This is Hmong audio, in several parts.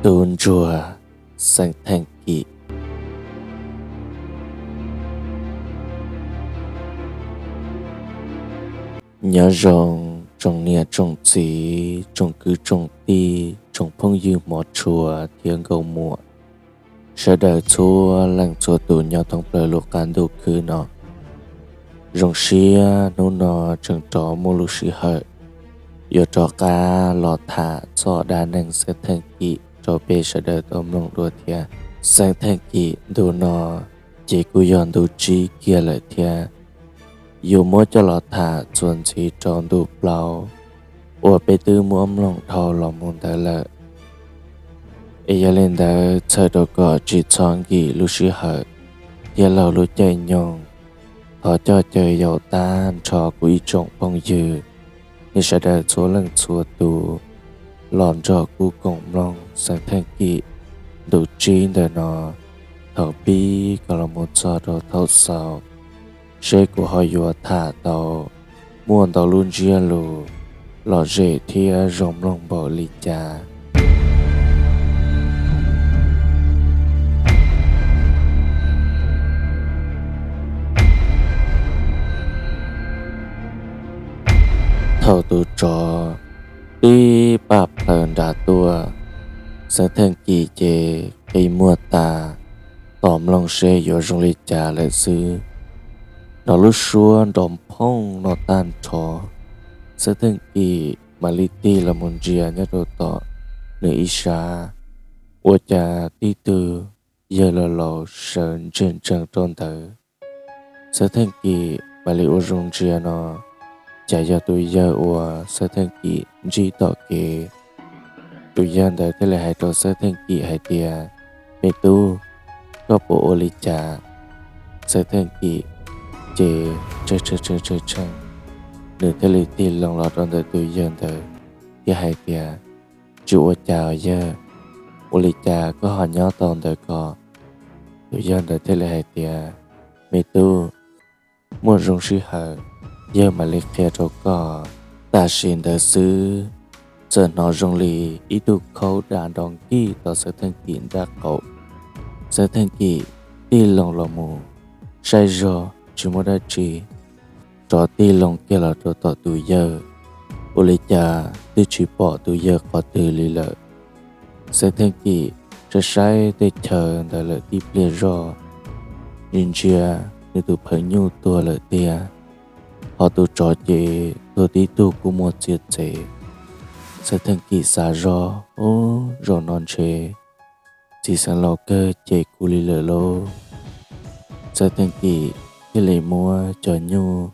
Tub ntsuag Xeeb Theej Kim. Nyob zoo tsoom niam tsoom txiv, tsoom kwv tsoom tij, tsoom phooj ywg hmov tshua thiab nkauj muam, sawv daws txhua leej txhua tus nyob thoob plaws lub qab ntuj khwb no. Zoo siab hnub no tseem rov muaj lub sij hawm yuav rov qab los tham txog dab neeg Xeeb Theej Kim rau peb sawv daws tau mloog dua thiab. Xeeb Theej Kim ntu no ces kuj yog ntu tsib kiag lawm thiab. Yuav muab coj los tham txuas ntxiv rau ntu plaub uas peb twb muab mloog dhau los mus ntawd lawm. Es yog li ntawd txhawm rau kom tsis txhob nkim lub sij hawm thiab laug lub caij nyoog, thov coj caw yaus tag nrho kuv ib tsoom phooj ywg, nej sawv daws txhua leej txhua tus los nrog kuv koom mloog Xeeb Theej Kim ntu tsib ntawm no thaum pib kom los mus txog rau thaum xaus, seb kuv ho yuav tham tau muaj ntau lub ntsiab lus lom zem thiab zoo mloog npaum li cas. Thaum tus tsov tib paj plhaws nram tuaj, Xeeb Theej Kim ces qi muag tas, tos mloog seb yuav zoo li cas lawm xwb. Nrov lub suab nrov phooj no tag nrho, Xeeb Theej Kim mam li tig los mus ntsia nyob rau tom nws ib sab, ua cas tib tug yawg laus laus sawv ntseg ntsees rau ntawd. Xeeb Theej Kim mam li ua zoo ntsia no, cas yog tus yawg uas Xeeb Theej Kim ntsib tom kev. Tus yawg ntawd thiaj li hais rau Xeeb Theej Kim hais tias, Me tub, koj puas ua li cas? Xeeb Theej Kim ces tshee tshee tshee tshee, nws thiaj li tig loo los rau ntawm tus yawg ntawd thiab hais tias, Tsis ua cas yawg, ua li cas koj ho nyob tau ntawd ko? Tus yawg ntawd thiaj li hais tias, Me tub, muaj zoo sij hawm yawg mam li qhia rau koj. Tam sim ntawd xwb, txawm hnov zoo li ib tug khaub dam nrov nkig tau Xeeb Theej Kim nrab qaum. Xeeb Theej Kim tig loo los mus saib zog tsis muaj dab tsi, rov tig loo kiag los rau tom tus yawg, ua li cas twb tsis pom tus yawg qhov twg li lawm. Xeeb Theej Kim saib saib tej chaw ntawd lawm tib pliag zog, ntsia ntsia nws tus phaw nyuj tuag lawm tiag, ho tus tsov ces tuag tib tug kuj muaj txiag txev. Xeeb Theej Kim xav zog, Ub, zaum no ntshe txiv xeev laus kawg cem kuv li lawm lauj. Xeeb Theej Kim thiaj li muab cov nyuj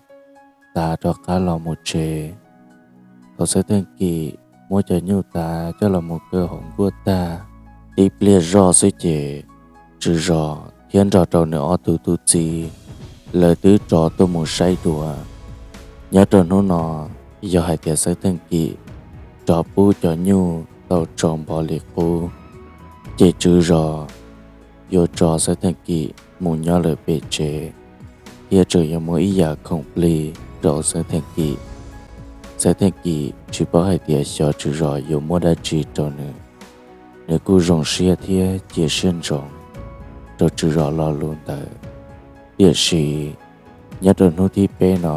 tav rov qab los mus tsev. Thaum Xeeb Theej Kim muab cov nyuj tav coj los mus kaw hauv nkuaj tag, tib pliag zoj xwb ces tswv zos thiab nrog rau nws ob tug tub txib lawv twb rov tuaj mus saib dua. Nyob rau hnub no, yog hais tias Xeeb Theej Kim rov pub cov nyuj tau tsau npo li qub, ces tswv zos yuav tso Xeeb Theej Kim mus nyob lawm pem tsev, thiab tseem yuav muaj ib yam khoom plig rau Xeeb Theej Kim. Xeeb Theej Kim tsis paub hais tias xyov tswv zos yuav muab dab tsi rau nws, nws kuj zoo siab thiab cia siab ntsoov rau tswv zos lo lus ntawd. Tiam sis nyob rau hnub thib peb no,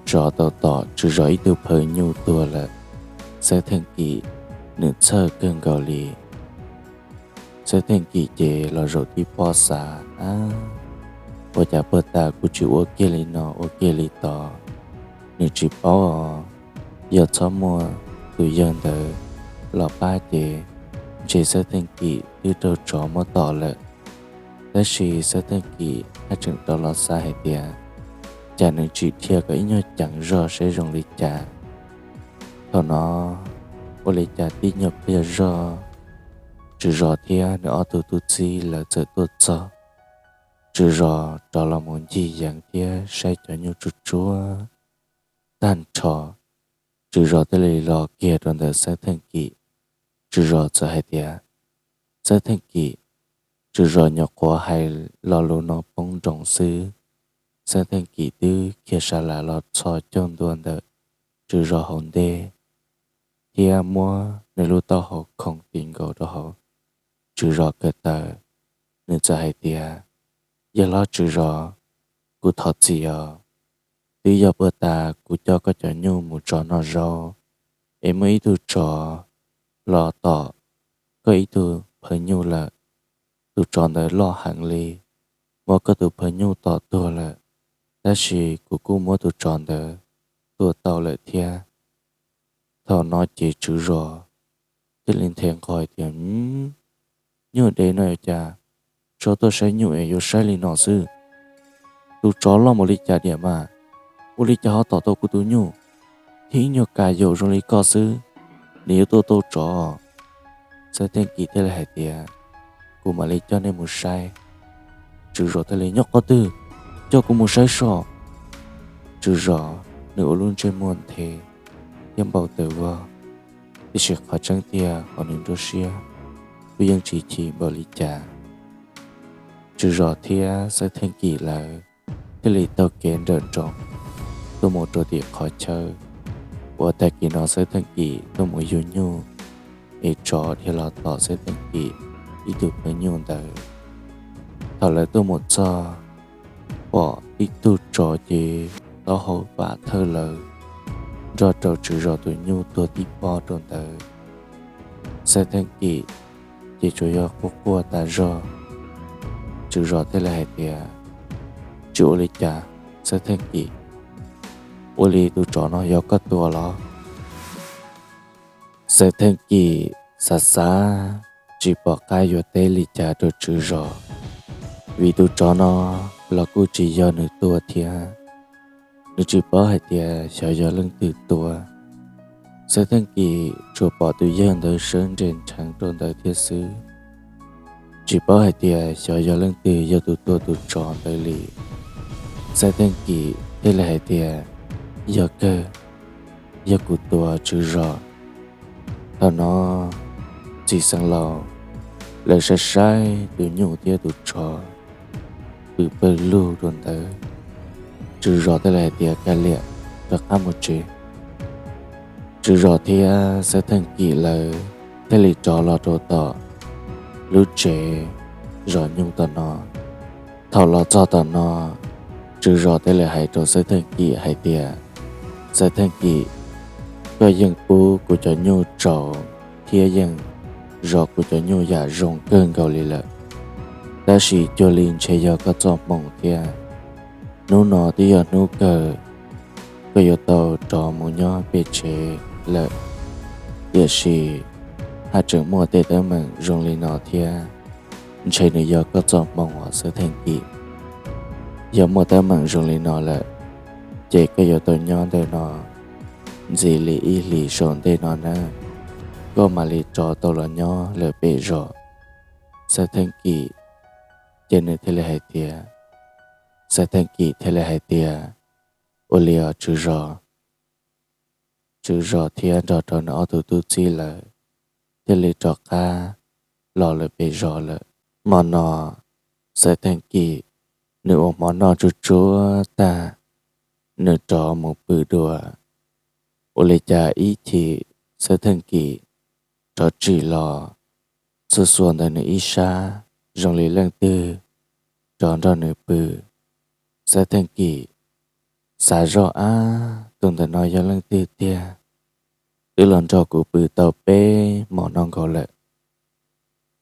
tsov tau tom tswv zos ib tug phaw nyuj tuag lawm. Xeeb Theej Kim nws txhawj kawg nkaus li. Xeeb Theej Kim ces los zaum tib pob xav, Ab, ua cas puag ta kuv tsis ua kiag li no ua kiag li tod? Nws tsis paub os, yog txhob muaj tus yawg ntawd los pab ces ntshe Xeeb Theej Kim twb raug tsov muab tom lawm. Tab sis Xeeb Theej Kim haj tseem rov los xav hais tias, Cas nws tsis dhia kom ib nyuag ceev zog seb zoo li cas? Thaum no ua li cas tib nyuag pliag zog, tswv zos thiab nws ob tug tub txib lawv txawm tuaj txog. Tswv zos rov los mus ncig yees thiab saib cov nyuj tsuag tsuag tag nrho, tswv zos thiaj li los kiag rau ntawm Xeeb Theej Kim. Tswv zos txawm hais tias, Xeeb Theej Kim, tswv zos nyuam qhuav hais lo lus no poob nroos xwb, Xeeb Theej Kim twb khiav sa las los txhos caug ntua ntawm tswv zos hauv ntej, thiab muab nws lub taub hau khoov ti nkaus rau hauv Tswv Zos kawm tawv, nws txawm hais tias, Yawg hlob Tswv Zos, kuv thov txim os. Twb yog puag ta kuv coj koj cov nyuj mus tso noj zaub, es muaj ib tug tsov los tom koj ib tug phaw nyuj lawm. Tus tsov ntawd loj heev li, muab koj tus phaw nyuj tom tuag lawm, tab sis kuv kuj muab tus tsov ntawd tua tau lawm thiab. Thaum no ces Tswv Zos thiaj li nthe nqho tias, Nyuag dev no cas tso tuaj saib nyuj es yuav saib li no xwb. Tus tsov loj npaum li cas diam mas, ua li cas ho tom tau kuv tus nyuj, thiab ib nyuag kas yaum zoo li koj xwb, nws yuav tua tau tsov? Xeeb Theej Kim thiaj li hais tias, Kuv mam li coj nej mus saib. Tswv Zos thiaj li, Nyob qhov twg? Coj kuv mus saib soj. Tswv Zos nws ua lub ntsej muag nthe thiab npau taws vog, tiam sis qhov tseeb tiag hauv nws nruab siab kuj yeej tsis chim npaum li cas. Tswv Zos thiab Xeeb Theej Kim lawv thiaj li taug kev nrawm nroos tuaj mus rau tim qhov chaw uas tag kis no Xeeb Theej Kim tuaj mus yug nyuj, es tsov dhia los tom Xeeb Theej Kim ib tug phaw nyuj ntawd. Thaum lawv tuaj mus txog, pom tib tug tsov ces taub hau vam thawj lawv nrog rau Tswv Zos tus nyuj tuag tib pob rau ntawd. Xeeb Theej Kim ces tsuas yog quaj quaj tas zog. Tswv Zos thiaj li hais tias, Tsis ua li cas, Xeeb Theej Kim, ua li tus tsov no yog koj tua los? Xeeb Theej Kim xav xav tsis pom qab yuav teb li cas rau Tswv Zos, vim tus tsov no los kuj tsis yog nws tua thiab. Nws tsis paub hais tias xyov yog leej twg tua. Xeeb Theej Kim tsuas pom tus yawg ntawd sawv nres nrheev rau ntawd thiab xwb, tsis paub hais tias xyov yog leej twg yog tus tua tus tsov ntawd li. Xeeb Theej Kim thiaj li hais tias, Yog kawg, yog kuv tua, Tswv Zos. Thaum no txiv xeev laus lawv saib saib tus nyuj thiab tus tsov pw pawg lug rau ntawd. Tswv Zos thiaj li hais tias, Kav liam, rov qab mus tsev. Tswv Zos thiab Xeeb Theej Kim lawv thiaj li rov los rau tom lub tsev zov nyuj tom no. Thaum los txog tom no, Tswv Zos thiaj li hais rau Xeeb Theej Kim hais tias, Xeeb Theej Kim, koj yeej pub kuv cov nyuj tsaus thiab yeej zov kuv cov nyuj yam zoo kawg nkaus li lawm, tab sis cuag li ntshe yog koj txoj hmoo thiab. Hnub no twb yog hnub kawg koj yuav tau rov mus nyob pem tsev lawm, tiam sis haj tseem muaj tej teeb meem zoo li no thiab. Ntshe nws yog koj txoj hmoo os Xeeb Theej Kim. Yog muaj teeb meem zoo li no lawm, ces koj yuav tau nyob ntawm no ntxiv li ib hlis saum ntej no nawb, koj mam li rov tau los nyob lawm pem zos. Xeeb Theej Kim ces nws thiaj li hais tias, Xeeb Theej Kim thiaj li hais tias, Ua li os Tswv Zos. Tswv Zos thiab nrog rau nws ob tug tub txib lawm thiaj li rov qab los lawm pem zos lawm. Hmo no Xeeb Theej Kim nws ua hmo noj tsuag tsuag tag, nws rov mus pw dua. Ua li cas ib chim Xeeb Theej Kim rov tsim los xuas xuas ntawm nws ib sab zoo li leej twg rov nrog nws pw. Xeeb Theej Kim xav zoj, Ab, tus ntawm no yog leej twg tiag? Twb los nrog kuv pw tau peb hmo no nkaus lawm,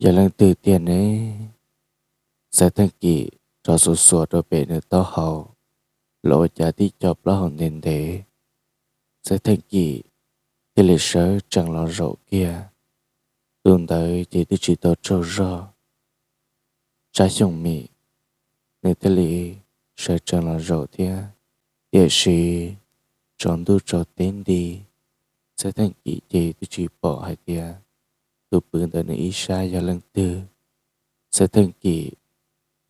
yog leej twg tiag ne? Xeeb Theej Kim rov xuas xuas rau pem nws taub hau los ua cas tib co plaub hau ntev ntev. Xeeb Theej Kim thiaj li sawv tsees los zaum kiag. Tus ntawd ces twb tsis tau tsaug zog, Tsab Xyooj Mim, nws thiaj li sawv tsees los zaum thiab. Tiam sis tsaus ntuj tsaus teb nti, Xeeb Theej Kim ces twb tsis pom hais tias tus pw ntawm nws ib sab yog leej twg. Xeeb Theej Kim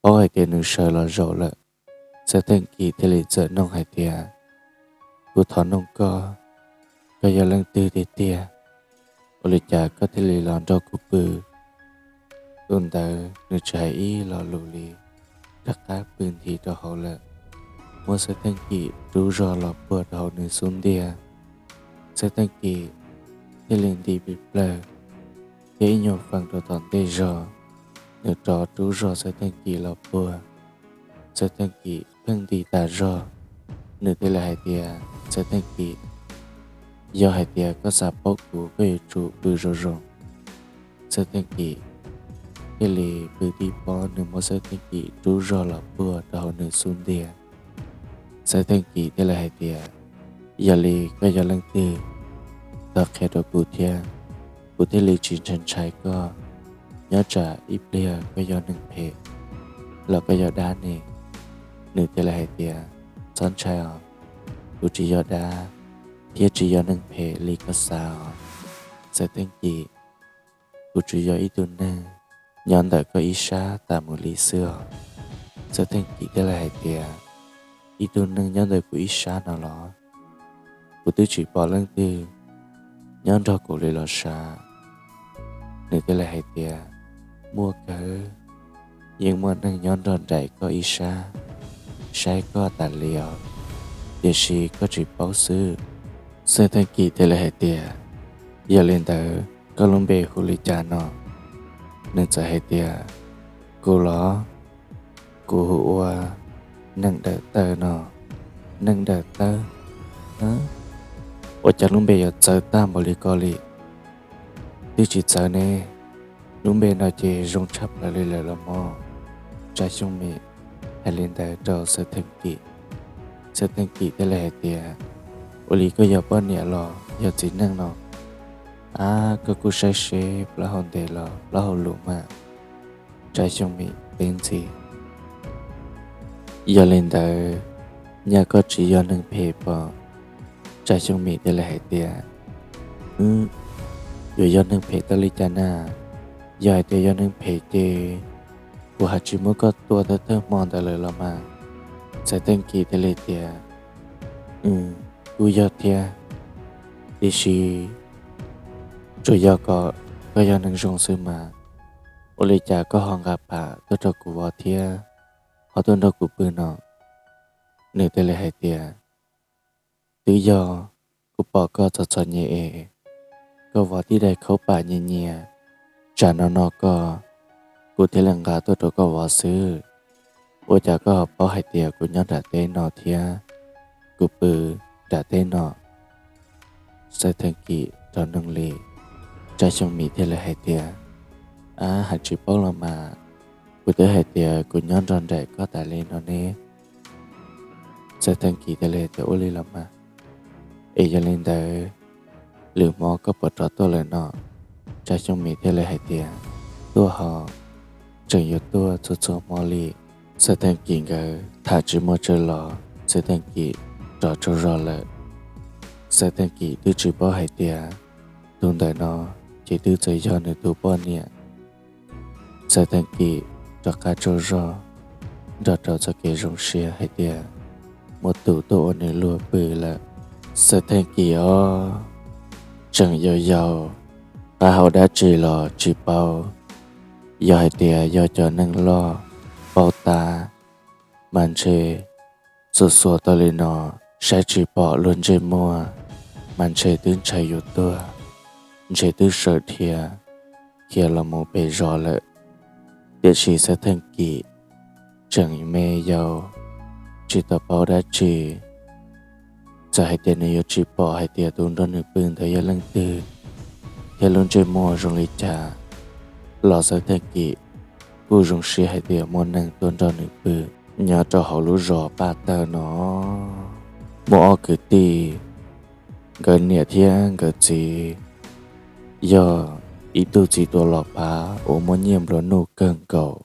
paub hais tias nws sawv los zaum lawm, Xeeb Theej Kim thiaj li txawm noog hais tias, Kuv thov noog koj, koj yog leej twg tiag tiag? Ua li cas koj thiaj li los nrog kuv pw? Tus ntawd nws tsis hais ib lo lus li, rov qab pw nthi rau hauv lawm, muab Xeeb Theej Kim rub zog los puag rau hauv nws xub ntiag. Xeeb Theej Kim thiaj li nti plig plawg thiab ib nyuag feem rau tom ntej zog. nws rov rub zog Xeeb Theej Kim los puag. Xeeb Theej Kim pheej nti tas zog, nws thiaj li hais tias, Xeeb Theej Kim, yog hais tias koj xav paub kuv, koj yuav tsum pw zoo zoo. Xeeb Theej Kim thiaj li pw tib pob, nws muab Xeeb Theej Kim rub zog los puag rau hauv nws xub ntiag. Xeeb Theej Kim thiaj li hais tias, Yog li koj yog leej twg, thov qhia rau kuv thiab, kuv thiaj li tsis ntshai ntshai koj. Nyob tsam ib pliag koj yog neeg phem los koj yog dab ne. Nws thiaj li hais tias, Txhob ntshai os, kuv tsis yog dab thiab tsis yog neeg phem li koj xav os. Xeeb Theej Kim, kuv tsuas yog ib tug neeg nyob ntawm koj ib sab tas mus li xwb os. Xeeb Theej Kim thiaj li hais tias, Ib tug neeg nyob ntawm kuv ib sab no los? Kuv twb tsis pom leej twg nyob nrog kuv li los sav. Nws thiaj li hais tias, Muaj kawg, yeej muaj neeg nyob nrog nraim koj ib sab, saib koj tas li os, tiam sis koj tsis paub xwb. Xeeb Theej Kim thiaj li hais tias, Yog li ntawd koj lub npe hu li cas no? Nws txawm hais tias, Kuv los? Kuv hu ua Neej Dawm Tawb no. Neej Dawm Tawb? Ua cas lub npe yuav txawv tag npaum li ko li? Twb tsis txawv ne, lub npe no ces zoo tshaj plaws li lawm los mas. Tsav Xyooj Mim hais li ntawd rau Xeeb Theej Kim. Xeeb Theej Kim thiaj li hais tias, Ua li koj yog poj niam los yog txiv neej no? Ab, koj kuj saib seb plaub hau ntev los plaub hau luv mas. Tsav Xyooj Mim teb ntxiv, Yog li ntawd, nyaj koj tsis yog neeg phem pom? Tsav Xyooj Mim thiaj li hais tias, Wb yuav yog neeg phem tau li cas na? Yog hais tias yog neeg phem ces kuv haj tsis muab koj tua thawj thawj hmo ntawd lawm los mas. Xeeb Theej Kim thiaj li tias, Kuj yog thiab, tiam sis tsuas yog kom koj yog neeg zoo xwb mas. Ua li cas koj ho nqa pham tuaj rau kuv vov thiab ho tuaj nrog kuv pw no? Nws thiaj li hais tias, Twb yog kuv pom koj txom txom nyem es koj vov tib daim khaub pam nyias nyias, tsam no no koj, kuv thiaj li nqa tuaj rau koj vov xwb. Ua cas koj ho paub hais tias kuv nyob nram teb no thiab kuv pw nram teb no? Xeeb Theej Kim rov noog li. Tsav Xyooj Mim thiaj li hais tias, Ab, haj tsis paub los mas, kuv twb hais tias kuv nyob nrog nraim koj tas li no ne. Xeeb Theej Kim thiaj li tias, Ua li los mas, es yog li ntawd lwm hmo koj puas rov tuaj lawm no? Tsav Xyooj Mim thiaj li hais tias, Tuaj ho, tseem yuav tuaj txhua txhua hmo li. Xeeb Theej Kim nkawd tham tsis muaj tsawg los Xeeb Theej Kim rov tsaug zog lawm. Xeeb Theej Kim twb tsis paub hais tias tus ntawm no ces twb txawm yog nws tus poj niam. Xeeb Theej Kim rov qab tsaug zog nrog rau txoj kev zoo siab hais tias muaj tus tuaj ua nws luag pw lawm. Xeeb Theej Kim os, tseem yau yau, qab hau dab tsi los tsis paub. Yog hais tias yog cov neeg loj paub tab mas ntshe xuas xuas tau li no, saib tsis pom luag ntsej muag mas ntshe twb ntshai yuav tuag, ntshe twb sawv dhia khiav los mus pem zos lawm. Tiam sis Xeeb Theej Kim tseem me yau, tsis tau paub dab tsi. Txawm hais tias nws yuav tsis pom hais tias tus nrog nws pw ntawd yog leej twg thiab lub ntsej muag zoo li cas los Xeeb Theej Kim kuj zoo siab hais tias muaj neeg tuaj nrog nws pw. Nyob rau hauv lub zos Paj Tawg no muaj ob kwv tij, nkawd niam thiab nkawd txiv yog ib tug txiv tuam los pav uas muaj nyiaj nplua nuj kawg nkaus.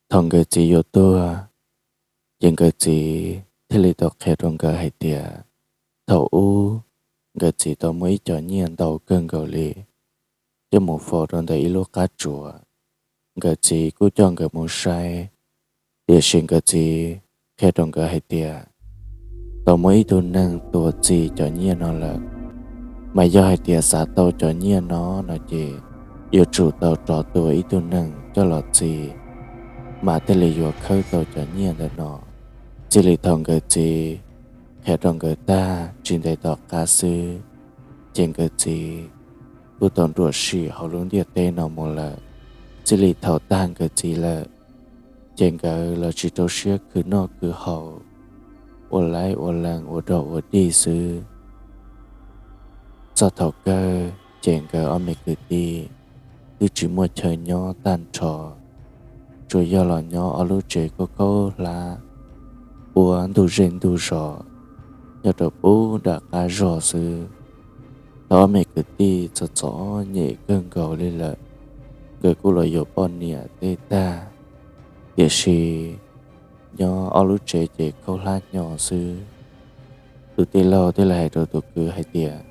Thaum nkawd txiv yuav tuag, ces nkawd txiv thiaj li tau qhia rau nkawd hais tias thaum ub nkawd txiv tau muaj ib co nyiaj ntau kawg nkaus li coj mus faus rau ntawm ib lub qab tsuas. Nkawd txiv kuj coj nkawd mus saib, tiam sis nkawd txiv qhia rau nkawd hais tias tau muaj ib tug neeg tua txi cov nyiaj no lawm, mas yog hais tias xav tau cov nyiaj no no ces yuav tsum tau rov tua ib tug neeg coj los txi, mas thiaj li yuav khawb tau cov nyiaj ntawm no. Txij li thaum nkawd txiv qhia rau nkawd tag tsis ntev tom qab xwb, ces nkawd txiv kuj tau nruam sim hauv lub ntiaj teb no mus lawm. Txij li thaum tag nkawd txiv lawm, ces nkawd los tsis rau siab khwv noj khwv haus, ua laib ua lees ua dog ua dig xwb. Txog thaum kawg ces nkawd ob me kwv tij twb tsis muaj chaw nyob tag nrho, tsuas yog los nyob ob lub tsev khaub khaub hlab ua ntug zej ntug zos nyob rau pub nram qab zos xwb. Thaum ob me kwv tij txom txom nyem kawg nkaus li lawm, nkawd kuj los yuav poj niam tej tag, tiam sis nyob ob lub tsev ces khaub hlab hnyo xwb. Tus tij laug thiaj li hais rau tus kwv hais tias,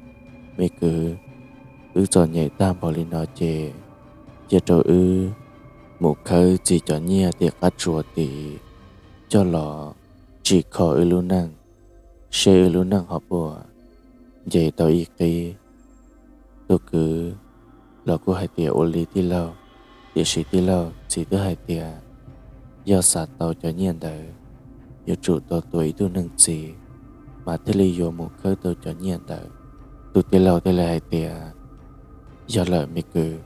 Me kwv, wb txom nyem tag npaum li no ces cia rau wb mus khawb txiv cov nyiaj tim qab tsuas tid coj los tsim kho wb lub neej, seb wb lub neej ho puas nce tau ib qib. Tus kwv los kuj hais tias, Ua li tij laug. Tiam sis tij laug, txiv twb hais tias yog xav tau cov nyiaj ntawd, yuav tsum tau tua ib tug neeg txiv mas thiaj li yuav mus khawb tau cov nyiaj ntawd. Tus tij laug thiaj li hais tias, Yog lawm me kwv,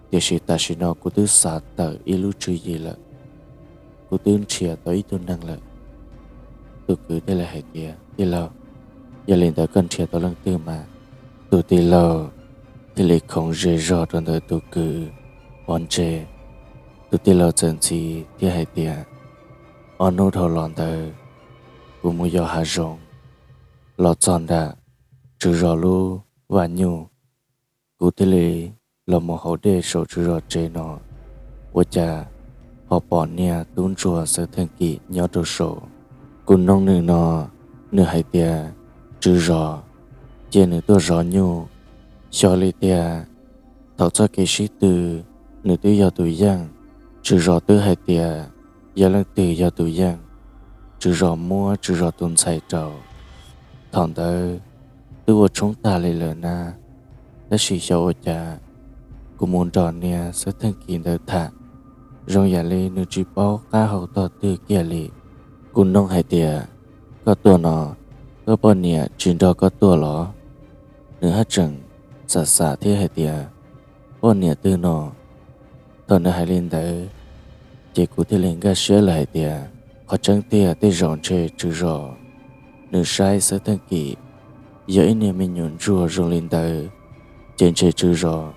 tiam sis tam sim no kuv twb xav tawm ib lub tswv yim lawm, kuv twb nrhiav tau ib tug neeg lawm. Tus kwv thiaj li hais tias, Tij laug, yog li ntawd koj nrhiav tau leej twg mas? Tus tij laug thiaj li khoov ze zog rau ntawm tus kwv pov ntsej. Tus tij laug txawm ntxiv thiab hais tias, Ob hnub dhau los ntawd, kuv mus yos hav zoov los txog nram tswv zos lub vaj nyuj, kuv thiaj li los mus haus dej saum tswv zos tsev no, ua cas ho pom niag tub ntsuag Xeeb Theej Kim nyob rau saum. Kuv noog nws no, nws hais tias tswv zos cia nws tuaj zov nyuj. Xyov li tiag, thaum txoj kev sib tw nws twb yog tus yeej. Tswv zos twb hais tias yog leej twg yog tus yeej, tswv zos muab tswv zos tus ntxhais rau. Thaum ntawd twb ua tshoob tag li lawm na, tab sis xyov ua cas kuv mus nrog niag Xeeb Theej Kim ntawd tham, zoo yam li nws tsis paub qab hau tog twg kiag li. Kuv noog hais tias, Koj tuaj no, koj poj niam tsis nrog koj tuaj los? Nws haj tseem xam xam thiab hais tias, Poj niam twg no? Thaum nws hais li ntawd, ces kuv thiaj li nkag siab lawm hais tias, Qhov tseeb tiag tej zaum ntshe tswv zos nws saib Xeeb Theej Kim yog ib niag me nyuam ntsuag zoo li ntawd, ces ntshe tswv zos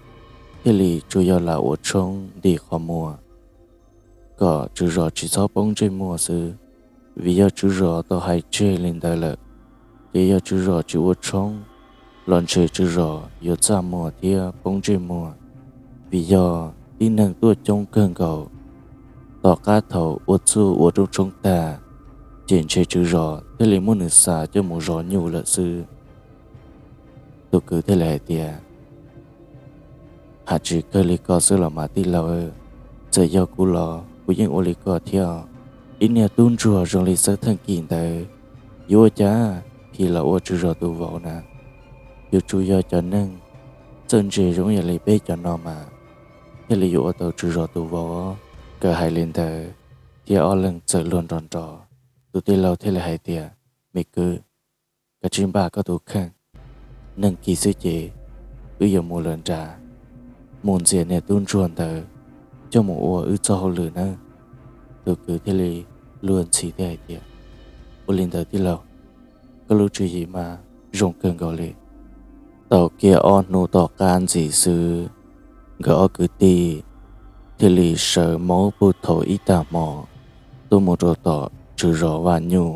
thiaj li tsuas yog lam ua tshoob nti qhov muag kom tswv zos tsis txhob poob ntsej muag xwb. Vim yog tswv zos tau hais tseg li ntawd lawm, ces yog tswv zos tsis ua tshoob los ntshe tswv zos yuav txaj muag thiab poob ntsej muag. Vim yog tib neeg tuaj coob kawg nkaus, tom qab thaum ua txuj ua rooj tshoob tag, ces ntshe tswv zos thiaj li muab nws xa coj mus zov nyuj lawm xwb. Tus kwv thiaj li hais tias, Hais tsis kawg li ko xwb los mas tij laug, txawm yog kuv los kuv yeej ua li ko thiab. Ib niag tub ntsuag zoo li Xeeb Theej Kim ntawd, yuav ua cas phim los ua tswv zos tus vauv na? Yuav tsum yog cov neeg txawj ntse zoo yam li peb cov no mas thiaj li yuav ua tau tswv zos tus vauv. Nkawd hais li ntawd thiab ob leeg txawm luag nrov nrov. Tus tij laug thiaj li hais tias, Me kwv, koj tsis npaj koj tus kheej, neeg kis xwb ces wb yuav mus lawm nrad, mus ntxias niag tub ntsuag ntawd coj mus ua wb txoj hauj lwm nawb. Tus kwv thiaj li luag ntxhi thiab hais tias, Ua li ntawd tij laug, koj lub tswv yim mas zoo kawg nkaus li. Tau kiag ob hnub tom qab ntxiv xwb, nkawd ob kwv tij thiaj li sawv maub pug thaum ib tag hmo tuaj mus rau tom tswv zos vaj nyuj.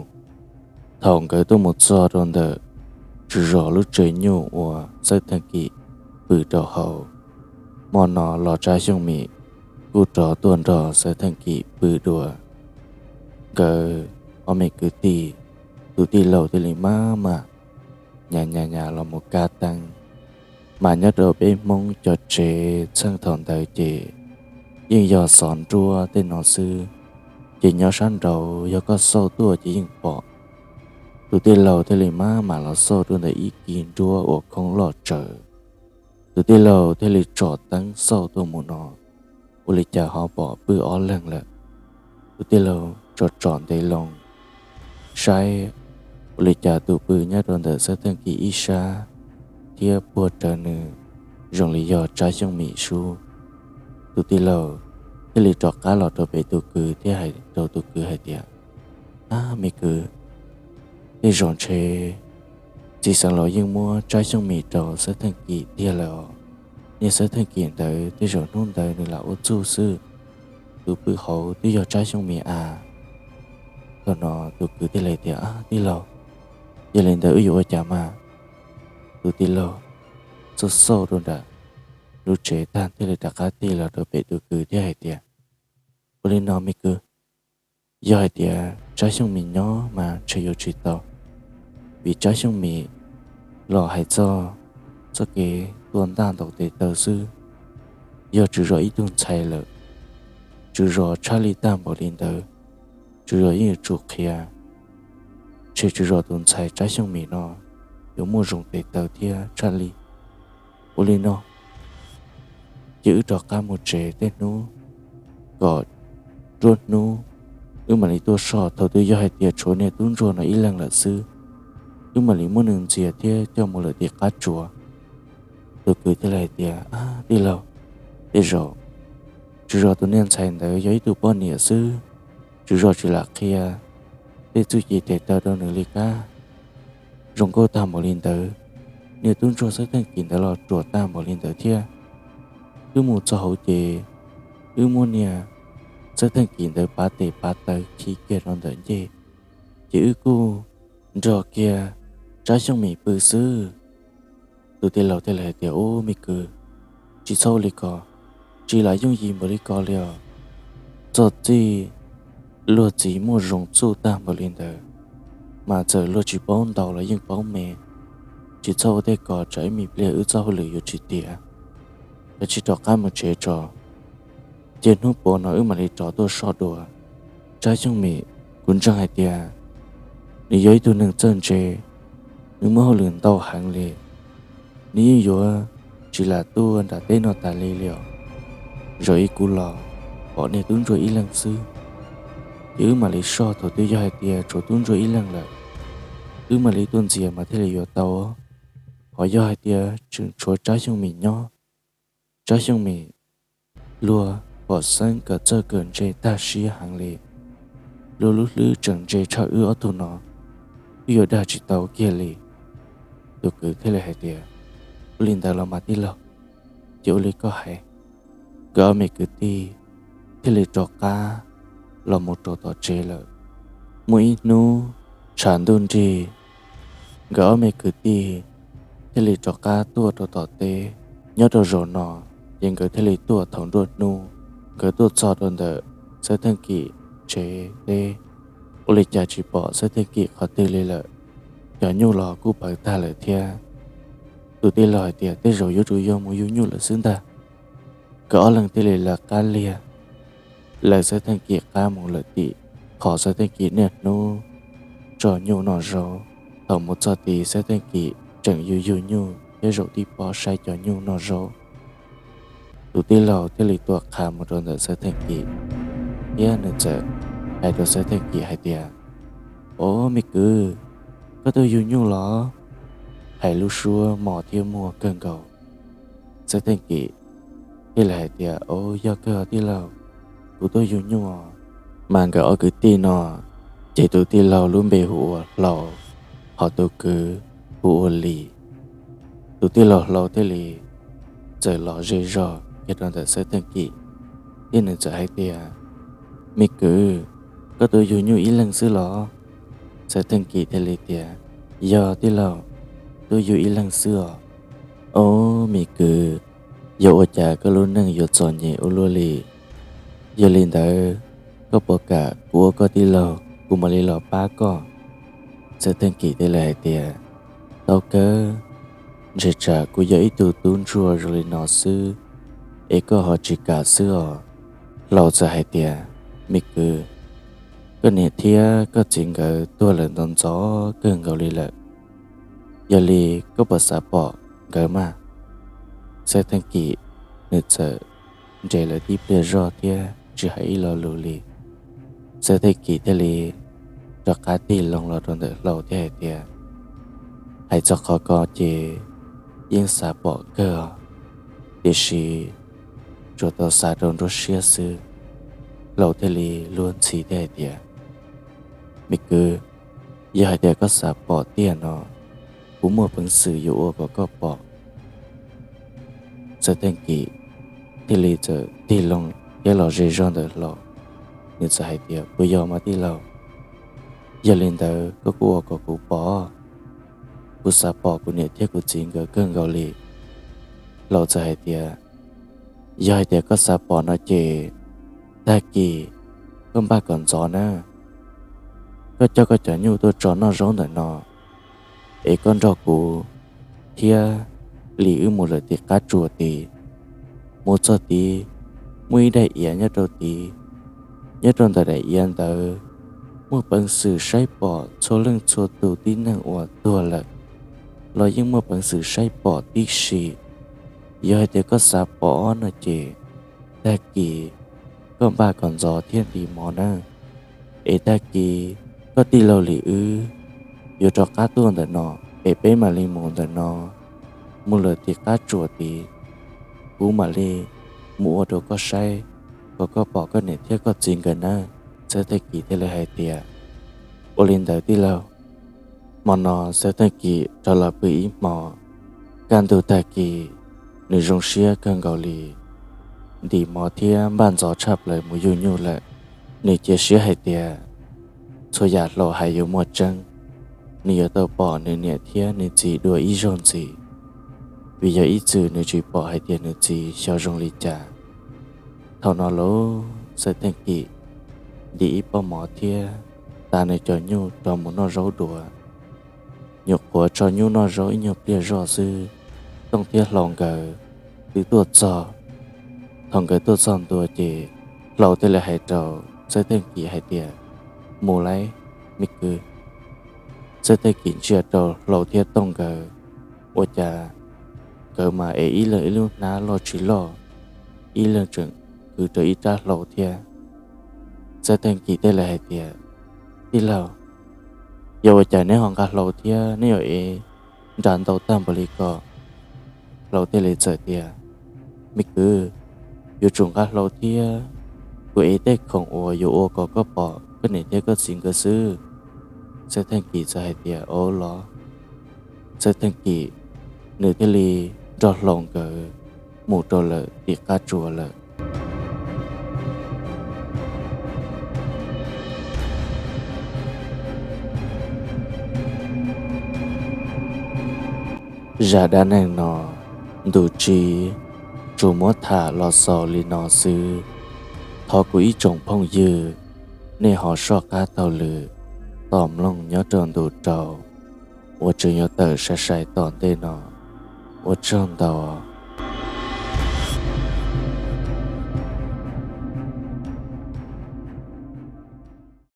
Thaum nkawd tuaj mus txog rau ntawm tswv zos lub tsev nyuj uas Xeeb Theej Kim pw rau hauv, hmo no los Tsab Xyooj Mim kuj rov tuaj nrog Xeeb Theej Kim pw dua. Nkawd ob me kwv tij, tus tij laug thiaj li maj mam nyas nyas nyas los mus kab teeb. Mas nyob rau peb Hmoob cov tsev txheej thaum ntawd ces yeej yog xov nruab tej no xwb, ces nyob sab nraud yog koj xauj tuaj ces yeej pom. Tus tij laug thiaj li maj mam los xauj rau ntawm ib kis nruab uas khoob loj tsawv. Tus tij laug thiaj li tsom teeb xauj tuaj mus no, ua li cas ho pom pw ob leeg lawm. Tus tij laug tsom tsom ntev loo saib, ua li cas tus pw nyob rau ntawm Xeeb Theej Kim ib sab thiab puag rawv nws zoo li yog Tsab Xyooj Mim sub. Tus tij laug thiaj li rov qab los rau pem tus kwv thiab hais rau tus kwv hais tias, Ab me kwv, tej zaum ntshe txiv xeev laus yeej muab Tsab Xyooj Mim rau Xeeb Theej Kim tiag lawm os. Niag Xeeb Theej Kim ntawd tej zaum hnub ntawd nws lam ua txuj xwb, tus pw hauv twb yog Tsab Xyooj Mim a. Thaum no tus kwv thiaj li tias, Ab tij laug, yog li ntawd wb yuav ua cas mas? Tus tij laug xauj xauj rau nram lub tsev tag thiaj li rov qab tig los rau pem tus kwv thiab hais tias, Ua li no me kwv, yog hais tias Tsab Xyooj Mim nyob mas ntshe yuav tsis tau, vim Tsab Xyooj Mim los hais txog txoj kev tua ntaj ntaus tes taw xwb, yog tswv zos ib tug ntxhais lawm, tswv zos tshaj lij tag npaum li ntawd, tswv zos yeej yuav tsum qhia, ntshe tswv zos tus ntxhais Tsab Xyooj Mim no yuav muaj zoo tes taw thiab tshaj lij. Ua li no, ces wb rov qab mus tsev tej hnub, kom nruab hnub wb mam li tuaj soj. Thaum twg yog hais tias tshuav niag tub ntsuag no ib leeg lawm xwb, wb mam li muab nws ntxias thiab coj mus lawm tim qab tsuas. Tus kwv thiaj li hais tias, Ab tij laug, tej zaum tswv zos tus niag ntxhais ntawd yog ib tug poj niam xwb, tswv zos tsis lam qhia tej txuj ci tes taw rau nws li kab. Zoo nkauj tag npaum li ntawd, niag tub ntsuag Xeeb Theej Kim ntawd los ruam tag npaum li ntawd thiab. Wb mus txog hauv ces wb muab niag Xeeb Theej Kim ntawd pav tes pav taw khi kiag rau ntawm ncej, ces wb kuj nrog kiag Tsab Xyooj Mim pw xwb. Tus tij laug thiaj li hais tias, Ub me kwv, tsis txhob ua li ko, tsis lam yooj yim npaum li ko li os. Txog txij luag txiv muaj zoo txuj tag npaum li ntawd, mas txawm luag tsis paub ntaus los yeej paub me. Tsis txhob ua tej ko tsam ib me pliag wb txoj hauj lwm yuav tsis tiav. Kav tsij rov qab mus tsev tso, cia hnub puav no wb mam li rov tuaj soj dua. Tsab Xyooj Mim, kuv ntseeg hais tias nws yog ib tug neeg txawj ntse, nws muaj hauj lwm ntau heev li, nws yeej yuav tsis lam tuaj nram teb no tas li li os. Zaum ib kuv los pom niag tub ntsuag ib leeg xwb, ces wb mam li soj. Thaum twg yog hais tias tshuav tub ntsuag ib leeg lawm, wb mam li tuaj ntxias mas thiaj li yuav tau. Ho yog hais tias tseem tshuav Tsab Xyooj Mim nyob, Tsab Xyooj Mim luag pom xeeb kawm txawj kawm ntse tag siab heev li, luag lub hlwb tseem ntse tshaj wb ob tug no, wb yuav dag tsis tau kiag li. Tus kwv thiaj li hais tias, Ua li ntawd los mas tij laug, ces ua li koj hais. Nkawd ob me kwv tij thiaj li rov qab los mus rau tom tsev lawm. Muaj ib hnub tshav ntuj nrig, nkawd ob me kwv tij thiaj li rov qab tuaj rau tom teb. Nyob rau zaum no, ces nkawd thiaj li tuaj thaum nruab hnub. Nkawd tuaj txog rau ntawm Xeeb Theej Kim tsev teb, ua li cas tsis pom Xeeb Theej Kim qhov twg li lawm. Cov nyuj los kuj pawv tag lawm thiab. Tus tij laug hais tias, Tej zaum yuav tsum yog mus yug nyuj lawm xwb ntag. Nkawd ob leeg thiaj li lawv qab liag, lawv Xeeb Theej Kim qab mus lawm tim qhov Xeeb Theej Kim niaj hnub tso nyuj noj zaub. Thaum mus txog tid Xeeb Theej Kim tseem yug yug nyuj thiab zaum tib pob saib cov nyuj noj zaub. Tus tij laug thiaj li tuam qha mus rau ntawm Xeeb Theej Kim, thiab nws txawm hais rau Xeeb Theej Kim hais tias, Ob me kwv, koj tuaj yug nyuj los? Hais lub suab mos thiab muag kawg nkaus. Xeeb Theej Kim thiaj li hais tias, Ob, yog kawg tij laug, kuv tuaj yug nyuj. Mas nkawd ob kwv tij no, ces tus tij laug lub npe hu ua Hlau, ho tus kwv hu ua Lis. Tus tij laug Hlau thiaj li txawm los ze zog kiag rau ntawm Xeeb Theej Kim, thiab nws txawm hais tias, Me kwv, koj tuaj yug nyuj ib leeg xwb los? Xeeb Theej Kim thiaj li tias, Yog tij laug, tuaj yug ib leeg xwb os. Ob me kwv, yog ua cas koj lub neej yuav txom nyem ua luaj li? Yog li ntawd, koj puas kam kuv ua koj tij laug, kuv mam li los pab koj? Xeeb Theej Kim thiaj li hais tias, Tau kawg, ntshe tsam kuv yog ib tug tub ntsuag zoo li no xwb, es koj ho tsis kam xwb os. Hlau txawm hais tias, Me kwv, koj niam thiab koj txiv nkawd tuag lawm ntxov ntxov kawg nkaus li lawm. Yog li koj puas xav pom nkawd mas? Xeeb Theej Kim nws txawm nres lawv tib pliag zog thiab tsis hais ib lo lus li. Xeeb Theej Kim thiaj li rov qab tig loo los rau ntawm Hlau thiab hais tias, Hais txog qhov ko ces yeej xav pom kawg os, tiam sis tsuas tau xav rau nruab siab xwb. Hlau thiaj li luag ntxhi thiab hais tias, Me kwv, yog hais tias koj xav pom tiag no, kuv muaj peev xwm yuav ua kom koj pom. Xeeb Theej Kim thiaj li txawm tig loo thiab los ze zog ntawm Hlau. Nws txawm hais tias, Puas yog mas tij laug? Yog li ntawd koj kuj ua kom kuv pom. Kuv xav pom kuv niam thiab kuv txiv nkawd kawg nkaus li. Hlau txawm hais tias, Yog hais tias koj xav pom no ces tag kis koj npaj kom ntxov na. Koj coj koj cov nyuj tuaj tso noj zaub ntawm no, es koj nrog kuv thiab Lis wb mus lawm tim qab tsuas tid. Mus txog tid, muaj ib daim iav nyob rau tid. Nyob rau ntawm daim iav ntawd muaj peev xwm saib pom txhua leej txhua tus tib neeg uas tuag lawm los yeej muaj peev xwm saib pom tib si. Yog hais tias koj xav pom no ces tag kis koj npaj kom ntxov thiab ntim mov nawb. Es tag kis koj tij laug Lis wb yuav rov qab tuaj ntawm no, es peb mam li mus ntawm no, mus lawm tim qab tsuas tid, kuv mam li mus ua rau koj saib, kom koj pom koj niam thiab koj txiv nkawd nawb. Xeeb Theej Kim thiaj li hais tias, Ua li ntawd tij laug. Hmo no Xeeb Theej Kim rov los pw ib hmo. Kaj ntug tag kis, nws zoo siab kawg nkaus li, ntim mov thiab npaj ntxov tshaj plaws mus yug nyuj lawm. Nws cia siab hais tias txhua yam Hlau hais yuav muaj tseeb, nws yuav tau pom nws niam thiab nws txiv dua ib zaug ntxiv, vim yog ib txwm nws tsis pom hais tias nws txiv xyov zoo li cas. Thaum no los Xeeb Theej Kim ntim ib pob mov thiab tas nws cov nyuj rov mus noj zaub dua. Nyuam qhuav tso nyuj noj zaub ib nyuag pliag zoj xwb, Tooj thiab Hlau nkawd twb tuaj txog. Thaum nkawd tuaj txog ntua ces Hlau thiaj li hais rau Xeeb Theej Kim hais tias, Mus lauj, me kwv. Xeeb Theej Kim ntsia rau Hlau thiab Tooj nkawd, ua cas nkawd mas es ib leeg ib lub hnab loj tsis loj, ib leeg tseem kwv rau ib rab hlau thiab. Xeeb Theej Kim thiaj li hais tias, Tij laug, yog ua cas neb ho nqa hlau thiab neb yuav ev nra ntau tag npaum li ko? Hlau thiaj li txawm tias, Me kwv, yuav tsum nqa hlau thiab, kuv ev tej khoom uas yuav ua kom koj pom koj niam thiab koj txiv nkawd xwb. Xeeb Theej Kim txawm hais tias, Au los. Xeeb Theej Kim nws thiaj li nrog Hlau nkawd mus rau lawm tim qab tsuas lawm. Zaj dab neeg no ntu tsib tsuas muab tham los xaus li no xwb. Thov kuv ib tsoom phooj ywg nej ho soj qab taug lw tos mloog nyob rau ntu rau uas tseem yuav tawm sai sai tom ntej no. Ua tsaug ntau.